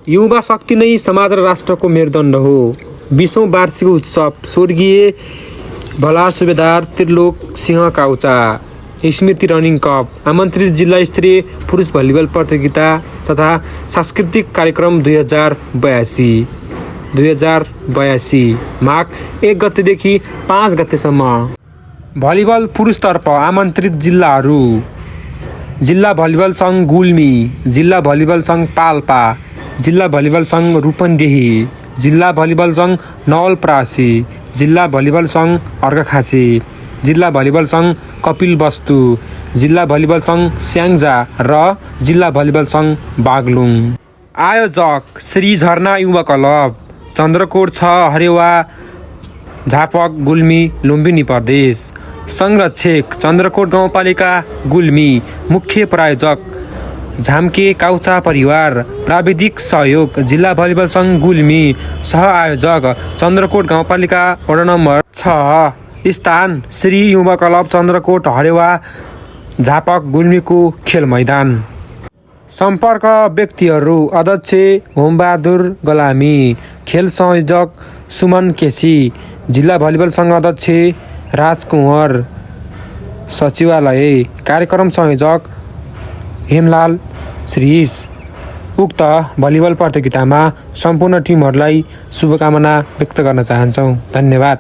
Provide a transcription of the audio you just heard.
युवा शक्ति नै समाज र राष्ट्रको मेरुदण्ड हो। 20औं वार्षिक उत्सव स्वर्गीय भला सुबेदार त्रिलोक सिंह काउचा स्मृति रनिङ कप आमन्त्रित जिल्ला स्तरीय पुरुष भलिबल प्रतियोगिता तथा सांस्कृतिक कार्यक्रम 2082 माघ 1 गतेदेखि 5 गतेसम्म। भलिबल पुरुषतर्फ आमन्त्रित जिल्लाहरू: जिल्ला भलिबल सङ्घ गुल्मी, जिल्ला भलिबल सङ्घ पाल्पा, जिल्ला भलिबल सङ्घ रूपन्देही, जिल्ला भलिबल सङ्घ नवलपरासी, जिल्ला भलिबल सङ्घ अर्घाखाँची, जिल्ला भलिबल सङ्घ कपिलवस्तु, जिल्ला भलिबल सङ्घ स्याङ्जा र जिल्ला भलिबल सङ्घ बागलुङ। आयोजक श्री झरना युवा क्लब, चन्द्रकोट 6 हरेवा झापक गुल्मी लुम्बिनी प्रदेश। संरक्षक चन्द्रकोट गाउँपालिका गुल्मी। मुख्य प्रायोजक झाम्के काउचा परिवार। प्राविधिक सहयोग जिल्ला भलिबल सङ्घ गुल्मी। सह आयोजक चन्द्रकोट गाउँपालिका वडा नम्बर 6। स्थान श्री युवा क्लब चन्द्रकोट हरेवा झापक गुल्मीको खेल मैदान। सम्पर्क व्यक्तिहरू: अध्यक्ष होमबहादुर गलामी, खेल संयोजक सुमन केसी, जिल्ला भलिबल सङ्घ अध्यक्ष राजकुँवर, सचिवालय। कार्यक्रम संयोजक हेमलाल श्रीष। उक्त भलिबल प्रतियोगितामा सम्पूर्ण टिमहरूलाई शुभकामना व्यक्त गर्न चाहन्छौँ। धन्यवाद।